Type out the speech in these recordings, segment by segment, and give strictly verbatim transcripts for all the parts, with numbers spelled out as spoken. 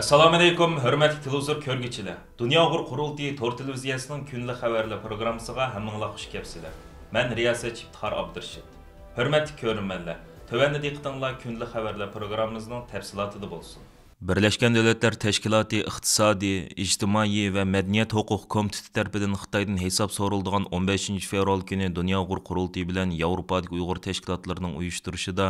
ئەسسالامۇئەلەيكۇم، ھۆرمەتلىك تېلېۋىزور كۆرگۈچىلەر! دۇنيا ئۇيغۇر قۇرۇلتىيى تور تېلېۋىزىيەسىنىڭ كۈندىلىك خەۋەرلەر پروگراممىسىغا ھەممىڭلار خۇش كەپسىلەر. مەن رىياسەتچى ئىپتىخار ئابدۇرېشىت. ھۆرمەتلىك كۆرۈرمەنلەر، تۆۋەندە دىققىتىڭلار كۈندىلىك خەۋەرلەر پروگراممىمىزنىڭ تەپسىلاتىدا بولسۇن. بىرلەشكەن دۆلەتلەر تەشكىلاتى ئىقتىسادىي، ئىجتىمائىي ۋە مەدەنىيەت ھوقۇق كومىتېتى تەرىپىدىن خىتايدىن ھېساب سورىلىدىغان ئون بەشىنچى فېۋرال كۈنى دۇنيا ئۇيغۇر قۇرۇلتىيى بىلەن ياۋروپادىكى ئۇيغۇر تەشكىلاتلىرىنىڭ ئۇيۇشتۇرۇشىدا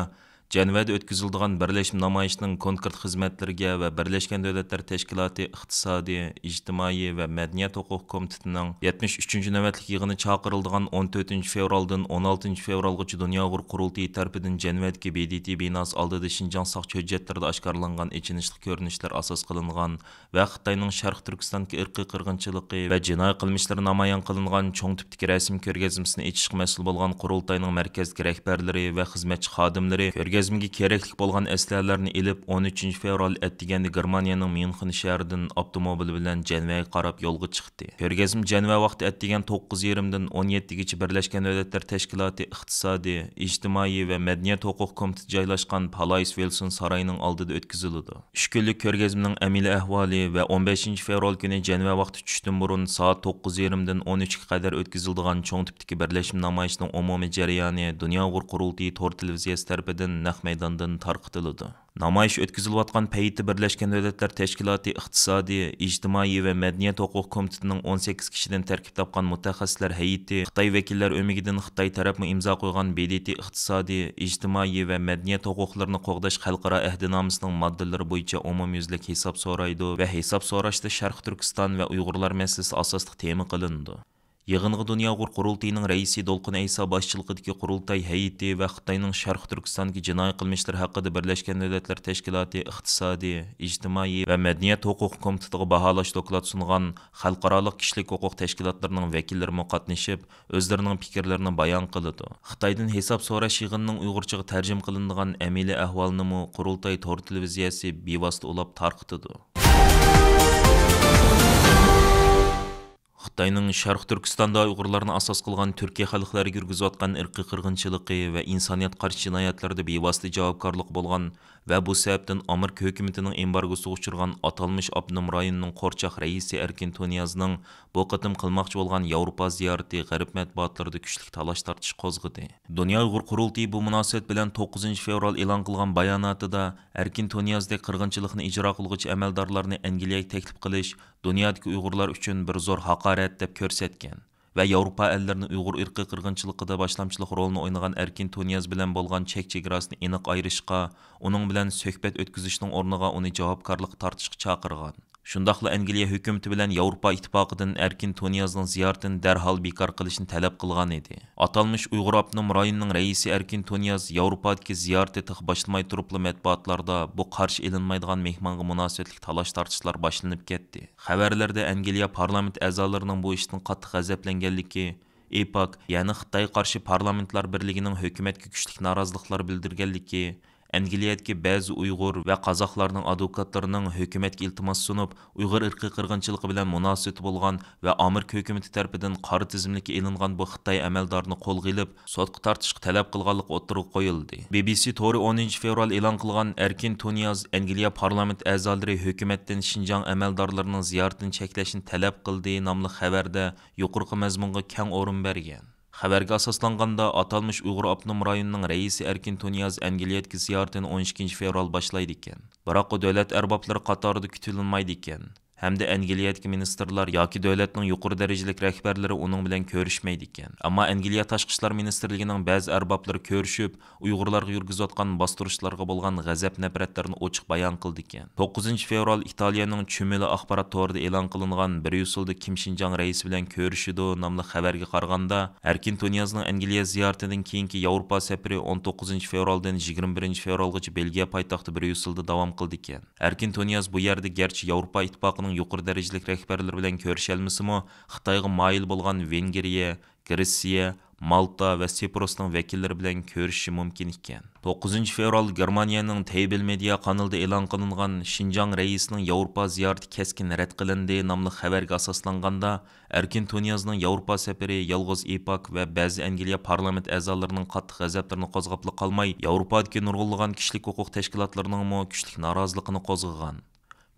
جەنۋەدە ئۆتكۈزۈلىدىغان بىرلەشمە نامايىشىنىڭ كونكرېت خىزمەتلىرىگە ۋە بىرلەشكەن دۆلەتلەر تەشكىلاتى ئىقتىسادىي، ئىجتىمائىي ۋە مەدەنىيەت ھوقۇق كومىتېتىنىڭ يەتمىش ئۈچىنچى نۆۋەتلىك يىغىنى چاقىرىلىدىغان ئون تۆتىنچى فېۋرالدىن ئون ئالتىنچى فېۋرالغىچە دۇنيا ئۇيغۇر قۇرۇلتىيى تەرىپىدىن جەنۋەدىكى ب د ت بىناسى ئالدىدا شىنجاڭ ساقچى ھۆججەتلىرىدە ئاشكارىلانغان ئېچىنىشلىق كۆرۈنۈشلەر ئاساس قىلىنغان ۋە خىتاينىڭ شەرقىي تۈركىستاندىكى ئىرقىي قىرغىنچىلىقى ۋە جىنايى قىلمىشلىرى نامايان قىلىنغان چوڭ تىپتىكى رەسىم كۆرگەزمىسىنى ئېچىشقا مەسئۇل بولغان قۇرۇلتاينىڭ مەركەزدىكى رەھبەرلىرى ۋە خىزمەتچى خادىملىرى كۆرگەزمىگە كېرەكلىك بولغان ئەسلىھەلەرنى ئېلىپ، ئون ئۈچىنچى فېۋرال ئەتىگەندە گېرمانىيەنىڭ ميۇنخېن شەھىرىدىن ئاپتوموبىل بىلەن جەنۋەگە قاراپ يولغا چىقتى. كۆرگەزمە جەنۋە ۋاقتى ئەتىگەن توققۇز يېرىمدىن ئون يەتتىگىچە بىرلەشكەن دۆلەتلەر تەشكىلاتى ئىقتىسادىي، ئىجتىمائىي ۋە مەدەنىيەت ھوقۇق كومىتېتى جايلاشقان پالايس ۋىلسون سارىيىنىڭ ئالدىدا ئۆتكۈزۈلىدۇ. ئۈچ كۈنلۈك كۆرگەزمىنىڭ ئەمەلىي ئەھۋالى ۋە ئون بەشىنچى فېۋرال كۈنى جەنۋە ۋاقتى چۈشتىن بۇرۇن سائەت توققۇز يېرىمدىن ئون ئۈچكە قەدەر ئۆتكۈزۈلىدىغان چوڭ تىپتىكى بىرلەشمە نامايىشىنىڭ ئومۇمىي جەريانى دۇنيا ئۇيغۇر قۇرۇلتىيى تور تېلېۋىزىيەسى تەرىپىدىن نەق مەيداندىن تارقىتىلىدۇ. نامايىش ئۆتكۈزۈلۈۋاتقان پەيتتە بىرلەشكەن دۆلەتلەر تەشكىلاتى ئىقتىسادىي، ئىجتىمائىي ۋە مەدەنىيەت ھوقۇق كومىتېتىنىڭ ئون سەككىز كىشىدىن تەركىب تاپقان مۇتەخەسسىسلەر ھەيئىتى خىتاي ۋەكىللەر ئۆمىكىدىن خىتاي تەرەپمۇ ئىمزا قويغان ب د ت ئىقتىسادىي، ئىجتىمائىي ۋە مەدەنىيەت ھوقۇقلىرىنى قوغداش خەلقئارا ئەھدىنامىسىنىڭ ماددىلىرى بويىچە ئومۇميۈزلۈك ھېساب سورايدۇ ۋە ھېساب سوراشتا شەرقىي تۈركىستان ۋە ئۇيغۇرلار مەسىلىسى ئاساسلىق تېما قىلىنىدۇ. يىغىنغا دۇنيا ئۇيغۇر قۇرۇلتىيىنىڭ رەئىسى دولقۇن ئەيسا باشچىلىقىدىكى قۇرۇلتاي ھەيئىتى ۋە خىتاينىڭ شەرقىي تۈركىستاندىكى جىنايى قىلمىشلىرى ھەققىدە بىرلەشكەن دۆلەتلەر تەشكىلاتى ئىقتىسادىي، ئىجتىمائىي ۋە مەدەنىيەت ھوقۇقى كومىتېتىغا باھالاش دوكلات سۇنغان خەلقئارالىق كىشىلىك ھوقۇق تەشكىلاتلىرىنىڭ ۋەكىللىرىمۇ قاتنىشىپ، ئۆزلىرىنىڭ پىكىرلىرىنى بايان قىلىدۇ. خىتايدىن ھېساب سوراش يىغىنىنىڭ ئۇيغۇرچىغا تەرجىمە قىلىنىدىغان ئەمەلىي ئەھۋالىنىمۇ قۇرۇلتاي تور تېلېۋىزىيەسى بىۋاسىتە ئۇلاپ تارقىتىدۇ. خىتاينىڭ شەرقىي تۈركىستاندا ئۇيغۇرلارنى ئاساس قىلغان تۈركىي خەلقلەرگە يۈرگۈزۈۋاتقان ئىرقىي قىرغىنچىلىقى ۋە ئىنسانىيەتكە قارشى جىنايەتلىرىدە بىۋاسىتە جاۋابكارلىقى بولغان ۋە بۇ سەۋەبتىن ئامېرىكا ھۆكۈمىتىنىڭ ئېمبارگوسىغا ئۇچرىغان ئاتالمىش ئاپتونوم رايوننىڭ قورچاق رەئىسى ئەركىن تۇنىيازنىڭ بۇ قېتىم قىلماقچى بولغان ياۋروپا زىيارىتى غەرب مەتبۇئاتلىرىدا كۈچلۈك تالاش-تارتىش قوزغىدى. دۇنيا ئۇيغۇر قۇرۇلتىيى بۇ مۇناسىۋەت بىلەن توققۇزىنچى فېۋرال ئېلان قىلغان باياناتىدا، ئەركىن تۇنىيازدەك قىرغىنچىلىقنى ئىجرا قىلغۇچى ئەمەلدارلارنى ئەنگلىيەگە تەكلىپ قىلىش دۇنيادىكى ئۇيغۇرلار ئۈچۈن بىر زور ھاقارەت دەپ كۆرسەتكەن ۋە ياۋروپا ئەللىرىنى ئۇيغۇر ئىرقىي قىرغىنچىلىقىدا باشلامچىلىق رولىنى ئوينىغان ئەركىن تۇنىياز بىلەن بولغان چەك-چېگراسىنى ئېنىق ئايرىشقا، ئۇنىڭ بىلەن سۆھبەت ئۆتكۈزۈشنىڭ ئورنىغا ئۇنى جاۋابكارلىققا تارتىشقا چاقىرغان. شۇنداقلا ئەنگلىيە ھۆكۈمىتى بىلەن ياۋروپا ئىتتىپاقىدىن ئەركىن تۇنىيازنىڭ زىيارىتىنى دەرھال بىكار قىلىشنى تەلەپ قىلغان ئىدى. ئاتالمىش ئۇيغۇر ئاپتونوم رايونىنىڭ رەئىسى ئەركىن تۇنىياز ياۋروپادىكى زىيارىتى تېخى باشلىماي تۇرۇپلا مەتبۇئاتلاردا بۇ قارشى ئېلىنمايدىغان مېھمانغا مۇناسىۋەتلىك تالاش-تارتىشلار باشلىنىپ كەتتى. خەۋەرلەردە ئەنگلىيە پارلامېنت ئەزالىرىنىڭ بۇ ئىشتىن قاتتىق غەزەپلەنگەنلىكى، ئېپاك، يەنى خىتايغا قارشى پارلامېنتلار بىرلىكىنىڭ ھۆكۈمەتكە كۈچلۈك نارازىلىقلار بىلدۈرگەنلىكى، ئەنگلىيەدىكى بەزى ئۇيغۇر ۋە قازاقلارنىڭ ئادۋوكاتلىرىنىڭ ھۆكۈمەتكە ئىلتىماس سۇنۇپ، ئۇيغۇر ئىرقىي قىرغىنچىلىقى بىلەن مۇناسىۋىتى بولغان ۋە ئامېرىكا ھۆكۈمىتى تەرىپىدىن قارا تىزىملىككە ئېلىنغان بۇ خىتاي ئەمەلدارىنى قولغا ئېلىپ، سوتقا تارتىشقا تەلەپ قىلغانلىقى ئوتتۇرىغا قويۇلدى. بى بى سى تورى ئونىنچى فېۋرال ئېلان قىلغان ئەركىن تۇنىياز ئەنگلىيە پارلامېنت ئەزالىرى ھۆكۈمەتتىن شىنجاڭ ئەمەلدارلىرىنىڭ زىيارىتىنى چەكلەشنى تەلەپ قىلدى ناملىق خەۋەردە يۇقىرىقى مەزمۇنغا كەڭ ئورۇن بەرگەن. خەۋەرگە ئاساسلانغاندا، ئاتالمىش ئۇيغۇر ئاپتونوم رايونىنىڭ رەئىسى ئەركىن تۇنىياز ئەنگلىيەدىكى زىيارىتىنى ئون ئىككىنچى فېۋرال باشلايدىكەن. بىراق ئۇ دۆلەت ئەربابلىرى قاتارىدا كۈتۈلمەيدىكەن ھەمدە ئەنگلىيەدىكى مىنىستىرلار ياكى دۆلەتنىڭ يۇقىرى دەرىجىلىك رەھبەرلىرى ئۇنىڭ بىلەن كۆرۈشمەيدىكەن. ئەمما ئەنگلىيە تاشقى ئىشلار مىنىستىرلىكىنىڭ بەزى ئەربابلىرى كۆرۈشۈپ، ئۇيغۇرلارغا يۈرگۈزۈۋاتقان باستۇرۇشلارغا بولغان غەزەپ-نەپرەتلىرىنى ئوچۇق بايان قىلىدىكەن. توققۇزىنچى فېۋرال ئىتالىيەنىڭ چۈمۈلە ئاخبارات تورىدا ئېلان قىلىنغان بىر يۈز يىلدا كىم شىنجاڭ رەئىسى بىلەن كۆرۈشىدۇ ناملىق خەۋەرگە قارىغاندا، ئەركىن تۇنىيازنىڭ ئەنگلىيە زىيارىتىدىن كېيىنكى ياۋروپا سەپىرى ئون توققۇزىنچى فېۋرالدىن يىگىرمە بىرىنچى فېۋرالغىچە بېلگىيە پايتەختى بريۇسسېلدا داۋام قىلىدىكەن. ئەركىن تۇنىياز بۇ يەردە گەرچە ياۋروپا ئىتتىپاقىنىڭ يۇقىرى دەرىجىلىك رەھبەرلىرى بىلەن كۆرۈشەلمىسىمۇ، خىتايغا مايىل بولغان ۋېنگرىيە، گرېتسىيە، مالتا ۋە سىپرۇسنىڭ ۋەكىللىرى بىلەن كۆرۈشۈشى مۇمكىن ئىكەن. توققۇزىنچى فېۋرال گېرمانىيەنىڭ تەيبىل مېدىيا قانىلىدا ئېلان قىلىنغان شىنجاڭ رەئىسىنىڭ ياۋروپا زىيارىتى كەسكىن رەت قىلىندى ناملىق خەۋەرگە ئاساسلانغاندا، ئەركىن تۇنىيازنىڭ ياۋروپا سەپىرى يالغۇز ئىپاك ۋە بەزى ئەنگلىيە پارلامېنت ئەزالىرىنىڭ قاتتىق غەزەپلىرىنى قوزغاپلا قالماي، ياۋروپادىكى نۇرغۇنلىغان كىشىلىك ھوقۇق تەشكىلاتلىرىنىڭمۇ كۈچلۈك نارازىلىقىنى قوزغىغان.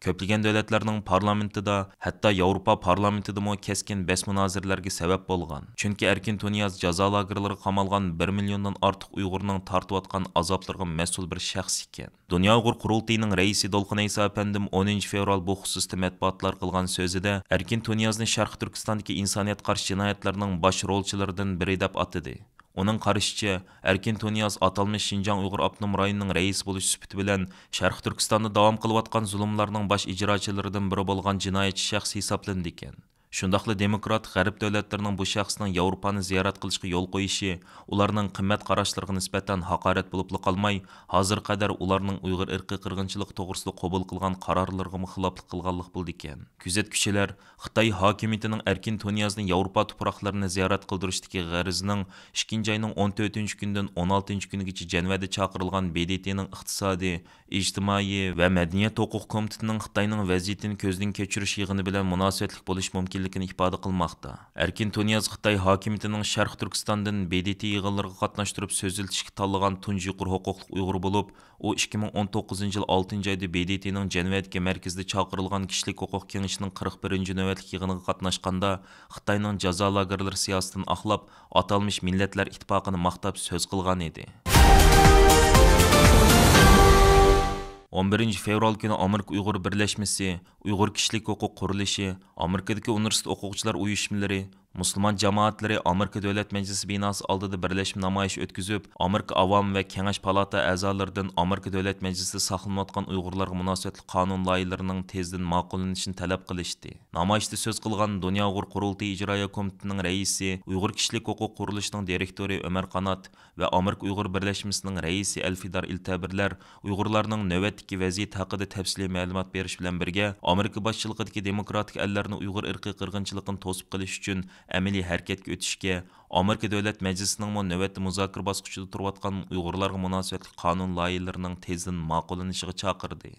كۆپلىگەن دۆلەتلەرنىڭ پارلامېنتىدا، ھەتتا ياۋروپا پارلامېنتىدىمۇ كەسكىن بەس مۇنازىرىلەرگە سەۋەب بولغان. چۈنكى ئەركىن تۇنىياز جازا لاگېرلىرىغا قامالغان بىر مىليوندىن ئارتۇق ئۇيغۇرنىڭ تارتىۋاتقان ئازابلىرىغا مەسئۇل بىر شەخس ئىكەن. دۇنيا ئۇيغۇر قۇرۇلتىيىنىڭ رەئىسى دولقۇن ئەيسا ئەپەندىم ئونىنچى فېۋرال بۇ خۇسۇستا مەتبۇئاتلارغا قىلغان سۆزىدە، ئەركىن تۇنىيازنى شەرقىي تۈركىستاندىكى ئىنسانىيەتكە قارشى جىنايەتلەرنىڭ باش رولچىلىرىدىن بىرى دەپ ئاتىدى. ئۇنىڭ قارىشىچە، ئەركىن تۇنىياز ئاتالمىش شىنجاڭ ئۇيغۇر ئاپتونوم رايونىنىڭ رەئىسى بولۇش سۈپىتى بىلەن شەرقىي تۈركىستاندا داۋام قىلىۋاتقان زۇلۇملارنىڭ باش ئىجراچىلىرىدىن بىرى بولغان جىنايەتچى شەخس ھېسابلىنىدىكەن. شۇنداقلا دېموكراتىك غەرب دۆلەتلىرىنىڭ بۇ شەخسنىڭ ياۋروپانى زىيارەت قىلىشقا يول قويۇشى ئۇلارنىڭ قىممەت قاراشلىرىغا نىسبەتەن ھاقارەت بولۇپلا قالماي، ھازىرغا قەدەر ئۇلارنىڭ ئۇيغۇر ئىرقىي قىرغىنچىلىقى توغرىسىدا قوبۇل قىلغان قارارلىرىغىمۇ خىلاپلىق قىلغانلىق بولىدىكەن. كۆزەتكۈچىلەر خىتاي ھاكىمىيىتىنىڭ ئەركىن تۇنىيازنى ياۋروپا تۇپراقلىرىنى زىيارەت قىلدۇرۇشتىكى غەرىزىنىڭ ئىككىنچى ئاينىڭ ئون تۆتىنچى كۈنىدىن ئون ئالتىنچى كۈنىگىچە جەنۋەدە چاقىرىلغان ب د ت نىڭ ئىقتىسادىي، ئىجتىمائىي ۋە مەدەنىيەت ھوقۇق كومىتېتىنىڭ خىتاينىڭ ۋەزىيىتىنى كۆزدىن كەچۈرۈش يىغىنى بىلەن مۇناسىۋەتلىك بولۇشى مۇمكىنلىكىنى ئىپادە قىلماقتا. ئەركىن تۇنىياز خىتاي ھاكىمىيىتىنىڭ شەرقىي تۈركىستاندىن ب د ت يىغىنلىرىغا قاتناشتۇرۇپ سۆزلىتىشكە تاللىغان تۇنجى يۇقىرى ھوقۇقلۇق ئۇيغۇر بولۇپ، ئۇ ئىككى مىڭ ئون توققۇزىنچى يىل ئالتىنچى ئايدا ب د ت نىڭ جەنۋەدىكى مەركىزىدە چاقىرىلغان كىشىلىك ھوقۇق كېڭىشىنىڭ قىرىق بىرىنچى نۆۋەتلىك يىغىنىغا قاتناشقاندا، خىتاينىڭ جازا لاگېرلىرى سىياسىتىنى ئاقلاپ، ئاتالمىش مىللەتلەر ئىتتىپاقىنى ماختاپ سۆز قىلغان ئىدى. ئون بىرىنچى فېۋرال كۈنى ئامېرىكا ئۇيغۇر بىرلەشمىسى، ئۇيغۇر كىشىلىك ھوقۇق قۇرۇلۇشى، ئامېرىكىدىكى ئۇنىۋېرسىتېت ئوقۇغۇچىلار ئۇيۇشمىلىرى، مۇسۇلمان جامائەتلىرى ئامېرىكا دۆلەت مەجلىسى بىناسى ئالدىدا بىرلەشمە نامايىش ئۆتكۈزۈپ، ئامېرىكا ئاۋام ۋە كېڭەش پالاتا ئەزالىرىدىن ئامېرىكا دۆلەت مەجلىسىدە ساقلىنىۋاتقان ئۇيغۇرلارغا مۇناسىۋەتلىك قانۇن لايىھىلىرىنىڭ تېزدىن ماقۇللىنىشىنى تەلەپ قىلىشتى. نامايىشتا سۆز قىلغان دۇنيا ئۇيغۇر قۇرۇلتىيى ئىجرائىيە كومىتېتىنىڭ رەئىسى، ئۇيغۇر كىشىلىك ھوقۇق قۇرۇلۇشىنىڭ دىرېكتورى ئۆمەر قانات ۋە ئامېرىكا ئۇيغۇر بىرلەشمىسىنىڭ رەئىسى ئەلفىدار ئىلتەبىرلەر ئۇيغۇرلارنىڭ نۆۋەتتىكى ۋەزىيىتى ھەققىدە تەپسىلىي مەلۇمات بېرىش بىلەن بىرگە، ئامېرىكا باشچىلىقىدىكى دېموكراتىك ئەللەرنى ئۇيغۇر ئىرقىي قىرغىنچىلىقىنى توسۇپ قېلىش ئۈچۈن ئەمەلىي ھەرىكەتكە ئۆتۈشكە، ئامېرىكا دۆلەت مەجلىسىنىڭمۇ نۆۋەتتە مۇزاكىرە باسقۇچىدا تۇرۇۋاتقان ئۇيغۇرلارغا مۇناسىۋەتلىك قانۇن لايىھىلىرىنىڭ تېزدىن ماقۇللىنىشىغا چاقىردى.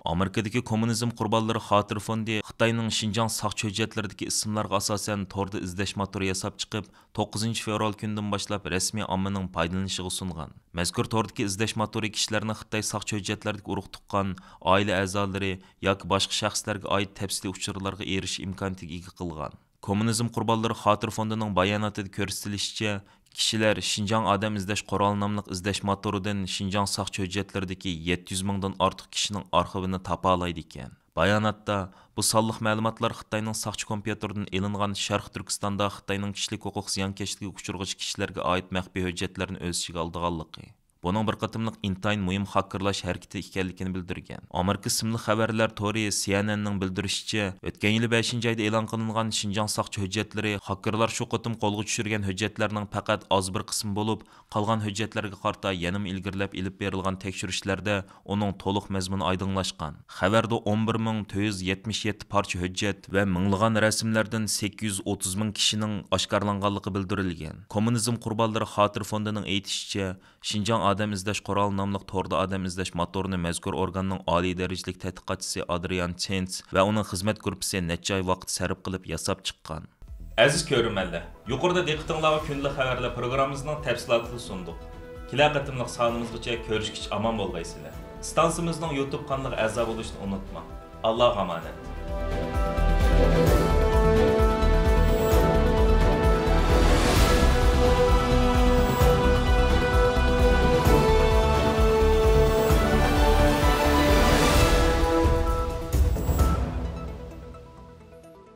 ئامېرىكىدىكى كوممۇنىزم قۇربانلىرى خاتىرە فوندى خىتاينىڭ شىنجاڭ ساقچى ھۆججەتلىرىدىكى ئىسىملارغا ئاساسەن توردا ئىزدەش موتورى ياساپ چىقىپ، توققۇزىنچى فېۋرال كۈنىدىن باشلاپ رەسمىي ئاممىنىڭ پايدىلىنىشىغا سۇنغان. مەزكۇر توردىكى ئىزدەش موتورى كىشىلەرنى خىتاي ساقچى ھۆججەتلىرىدىكى ئۇرۇق تۇغقان، ئائىلە ئەزالىرى ياكى باشقا شەخسلەرگە ئائىت تەپسىلىي ئۇچۇرلارغا ئېرىشىش ئىمكانىيىتىگە ئىگە قىلغان. كوممۇنىزم قۇربانلىرى خاتىرە فوندىنىڭ باياناتىدا كۆرسىتىلىشىچە، كىشىلەر شىنجاڭ ئادەم ئىزدەش قورالى ناملىق ئىزدەش موتورىدىن شىنجاڭ ساقچى ھۆججەتلىرىدىكى يەتتە يۈز مىڭدىن ئارتۇق كىشىنىڭ ئارخىۋىنى تاپالايدىكەن. باياناتتا، بۇ سانلىق مەلۇماتلار خىتاينىڭ ساقچى كومپيۇتېرىدىن ئېلىنغان شەرقىي تۈركىستاندا خىتاينىڭ كىشىلىك ھوقۇق زىيانكەشلىكىگە ئۇچرىغۇچى كىشىلەرگە ئائىت مەخپىي ھۆججەتلەرنى ئۆز ئىچىگە ئالىدىغانلىقى، بۇنىڭ بىر قېتىملىق ئىنتايىن مۇھىم خاككېرلاش ھەرىكىتى ئىكەنلىكىنى بىلدۈرگەن. ئامېرىكا ئىسىملىق خەۋەرلەر تورى سى ئېن ئېننىڭ بىلدۈرۈشىچە، ئۆتكەن يىلى بەشىنچى ئايدا ئېلان قىلىنغان شىنجاڭ ساقچى ھۆججەتلىرى خاككېرلار شۇ قېتىم قولغا چۈشۈرگەن ھۆججەتلەرنىڭ پەقەت ئاز بىر قىسمى بولۇپ، قالغان ھۆججەتلەرگە قارىتا يەنىمۇ ئىلگىرىلەپ ئېلىپ بېرىلغان تەكشۈرۈشلەردە ئۇنىڭ تولۇق مەزمۇنى ئايدىڭلاشقان. خەۋەردە ئون بىر مىڭ تۆت يۈز يەتمىش يەتتە پارچە ھۆججەت ۋە مىڭلىغان رەسىملەردىن سەككىز يۈز ئوتتۇز مىڭ كىشىنىڭ ئاشكارىلانغانلىقى بىلدۈرۈلگەن. كوممۇنىزم قۇربانلىرى خاتىرە فوندىنىڭ ئېيتىشىچە، شىنجاڭ ئادەم ئىزدەش قورالى ناملىق توردا ئادەم ئىزدەش موتورىنى مەزكۇر ئورگاننىڭ ئالىي دەرىجىلىك تەتقىقاتچىسى ئادرىيان تېنتس ۋە ئۇنىڭ خىزمەت گۇرۇپپىسى نەچچە ئاي ۋاقىت سەرپ قىلىپ ياساپ چىققان. ئەزىز كۆرۈرمەنلەر، يۇقىرىدا دىققىتىڭلارغا كۈندىلىك خەۋەرلەر پروگراممىمىزنىڭ تەپسىلاتىنى سۇندۇق. كېلەر قېتىملىق سانىمىزغىچە كۆرۈشكىچە ئامان بولغايسىلەر. ئىستانسىمىزنىڭ يۇتۇب قانىلىغا ئەزا بولۇشنى ئۇنتۇماڭ. ئاللاغا ئامانەت.